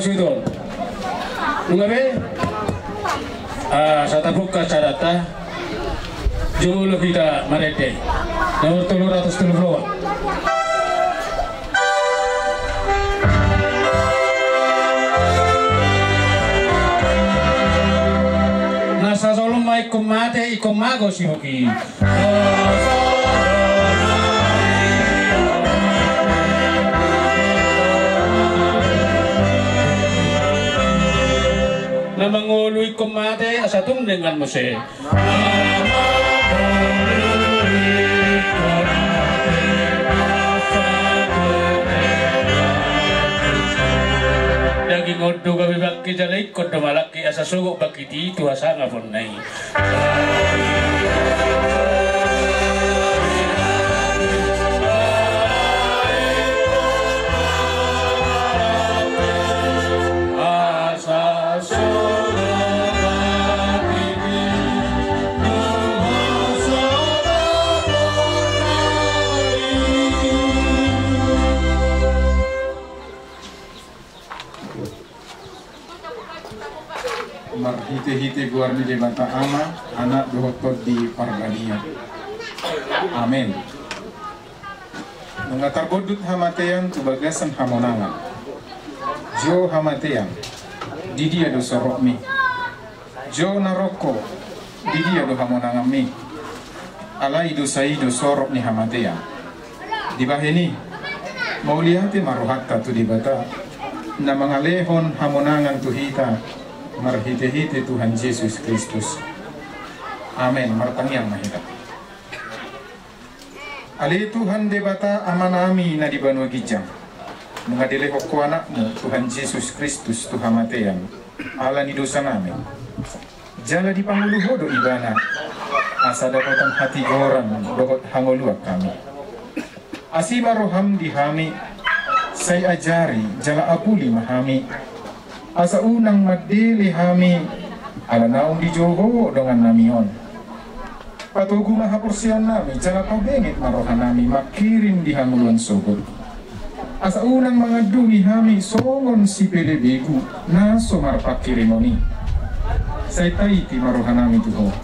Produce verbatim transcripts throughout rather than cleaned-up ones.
Suhut on. Nunga be? Ah, asa tabuka acaranta. Jumolo hita marende. Nomor tolu ratus tolu pulu opat. Na sajolma ingkon mate, ingkon mago siboki. Na mangolu ingkon mate, asa tung denggan muse. Daging on do gabe bangke jala ingkon do malangke, asa sogot bangkit i tu hasangaponna i. Marhite-hite goar ni Debata Ama, Anak dohot Tondi Parbadia. Amen. Nunga targondut hamatean tu bagasan hamonangan. Jo hamatean, di dia do sorokmi? Jo narokko, di dia do hamonanganmi? Alai dosa i do sorok ni hamatean. Dibahen i, mauliate ma rohanta tu Debata, na mangalehon hamonangan tu hita, marhite-hite Tuhan Jesus Kristus. Amen. Martangiang ma hita. Ale Tuhan Debata Amanami na di banua ginjang, nunga dilehon Ho Anakmu, Tuhan Jesus Kristus, tu hamatean, ala ni dosanami. Jala dipangolu Ho do Ibana, asa dapotan hatigoran dohot hangoluan hami. Asi ma roham di hami, sai ajari jala apuli ma hami, asa unang mandele hami, ala naung dijou Ho dongannami on. Patogu ma haporseaonnami, jala pabenget ma rohanami mangkirim di hangoluan sogot. Asa unang mangandungi hami songon sipelebegu na so marpangkirimon i. Sai taiti ma rohanami tu Ho.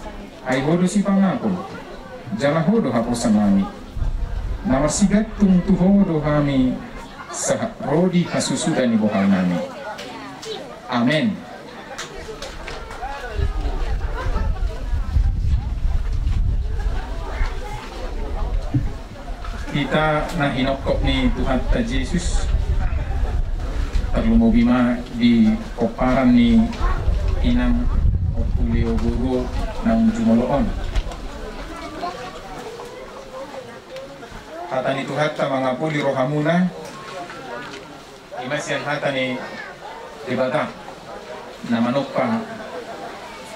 Ai Ho do sipangapul, jala Ho do haposanami, na marsigantung tu Ho do hami sahat ro di hasusuda ni bohalnami. Amen. Hita na hinongkop ni Tuhanta Jesus, tarlumobi ma di pomparan ni inang Ompu Leo Boruo naung jumolo on. Hata ni Tuhanta mangapuli rohamuna. I ma sian hata ni Debata na manompa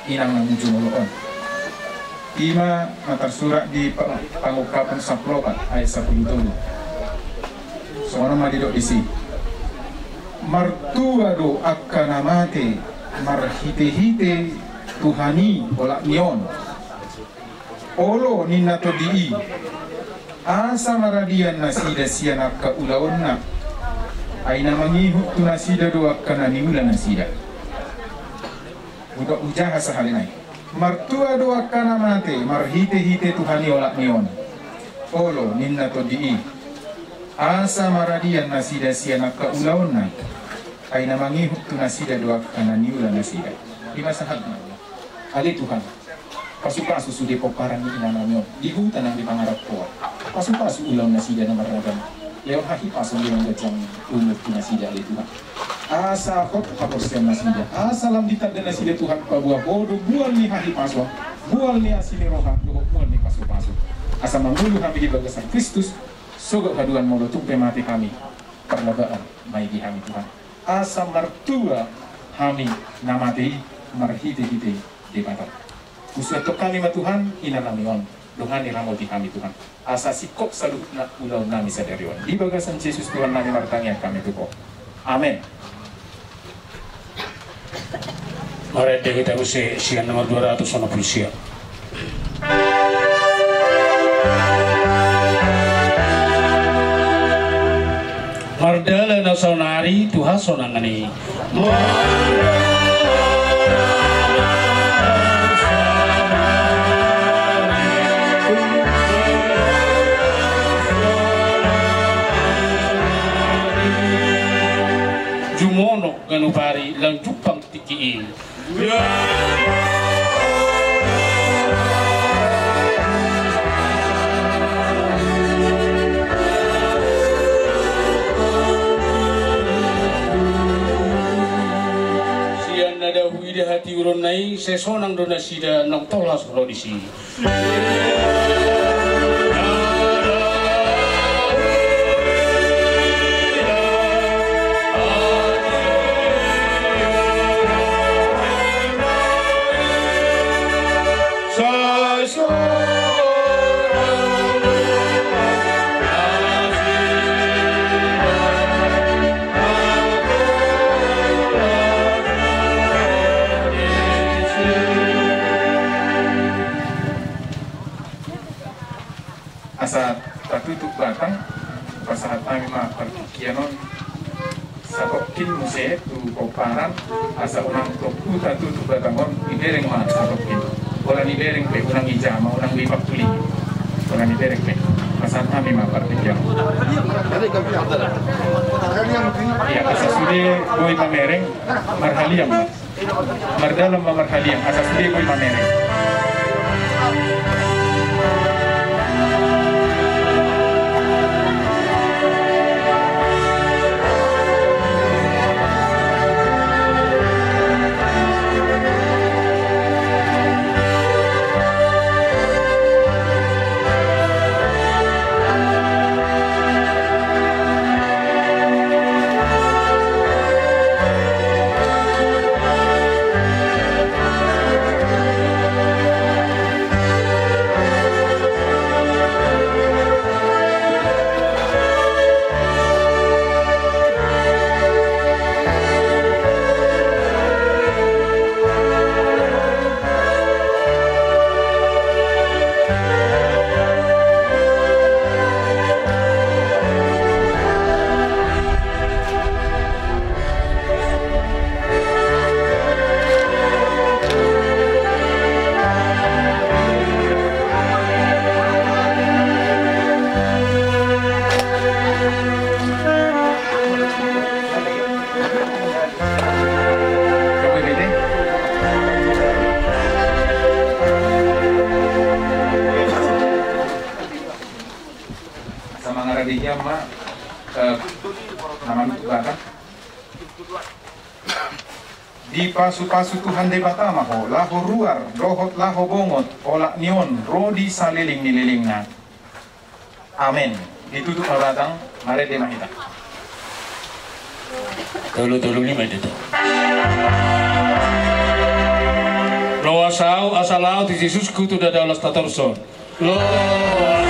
inang na jumolo on. I ma na tarsurat di pa-, Pangungkapon sampulu opat ayat sampulu tolu. Songon on ma didok disi: Martua do angka na mate marhite-hite Tuhan i olat ni on. Olo ninna tondi i, asa maradian nasida sian angka ulaonna, ai na mangihut tu nasida do angka na niula nasida. Hudok hujaha sahali nai. Martua do angka na mate marhite-hite Tuhan i olat ni on. Olo ninna tondi i, asa maradian nasida sian angka ulaonna, ai na mangihut tu nasida do angka na niula nasida. I ma sahatna. Ale Tuhan, pasu-pasu sude pomparan ni inangnami on di huta nang di pangarantoan. Pasu-pasu ulaon nasida na marragam. Lehon hahipason, lehon ganjang umur tu nasida ale Tuhan. Asa hot haporseaon nasida, asa lam ditanda nasida Tuhan paboa Ho do bual ni hahipason, bual ni asi ni roha dohot bual ni pasu-pasu. Asa mangolu hami di bagasan Kristus, sogot haduan molo tung pe mate hami, parlabaan ma i di hami Tuhan. Asa martua hami na mate i marhite-hite Debata. Husuhut hami ma Tuhan inangnami on, dongani ramoti hami Tuhan. Asa singkop saluhutna ulaonnami sadari on. Di bagasan Jesus Tuhannami martangiang hami tu Ho. Amen. Marende hita muse sian nomor dua ratus onom pulu sia. Mardalan na saonari tu hasonangan i, Jumonok ganup ari, lang jumpang tingki i. Sian na dao huida hatiuronna i, sai sonang do nasida naung tolhas ro disi. Asa tatutup batang, pasahat hami ma partingkian on. Satongkin muse tu pomparan, asa unang tompu tatutup batang on, ibereng ma satongkin. Bola ni bereng pe, unang ijama, unang dipakuling. Bola ni bereng pe. Pasahat hami ma partingkian on. Ia, asa sude boi mamereng, marhaliang ma. Mardalan ma marhaliang, asa sude boi mamereng. Asa mangarade hian ma, eh, na manutup batang. Dipasupasu Tuhan Debata ma ho, laho ruar, dohot laho bongot, olat ni on, ro di saleleng ni lelengna. Amen. Ditutup ma batang, marende ma hita. Tolu, tolu, lima, itu. Loas ahu asa laho tu Jesusku tu na daulas tatorson. Loas.